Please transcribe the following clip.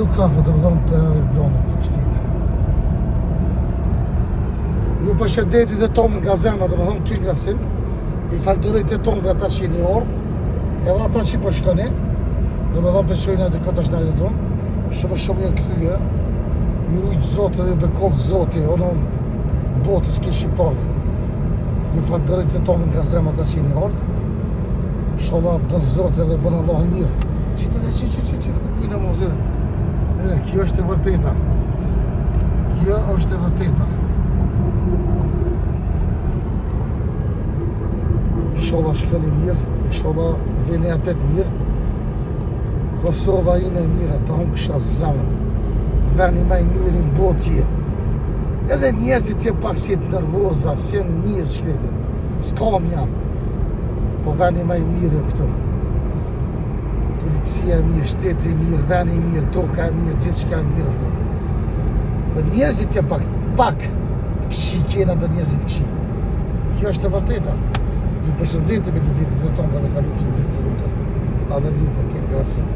Kalu kafe, do më thonë të aeroplanit në Prishtinë. Ju përshëndeti dhe tonë nga zemra, do më thonë kil krasim. I falënderoj të tonë ata që jeni ardhë, edhe ata që po shkoni. Do më thonë përqojnë atë këtë është në aerodrom. Shumë shumë janë këthyje. Ju rujtë Zoti dhe ju bekoftë Zoti, ono botës ke shqiptarëve. Ju falënderoj të tonë nga zemra ata që jeni ardhë. Inshallah do Zoti dhe bën Allahu mirë. Që të që që që që që në mozire. Ere, kjo është e vërteta. Kjo është e vërteta. Inshallah shkoni mirë, inshallah vini apet mirë. Kosova ime e mirë, ta humbsha zemrën. Veni ma i mirë në botë je. Edhe njerëzit janë pak si të nervoza, si janë mirë shkretët. S'ka mja. Po veni ma i mirë e këtu. Policia e mirë, shteti i mirë, veni i mirë, toka e mirë, gjithçka e mirë këtu. Po njerëzit janë pak, pak të këqij, kena do njerëzit të këqij. Kjo është e vërteta. Ju përshëndeti me këtë video të tonë dhe kalofshi ditë të lumtur. Edhe ju, keni krasim.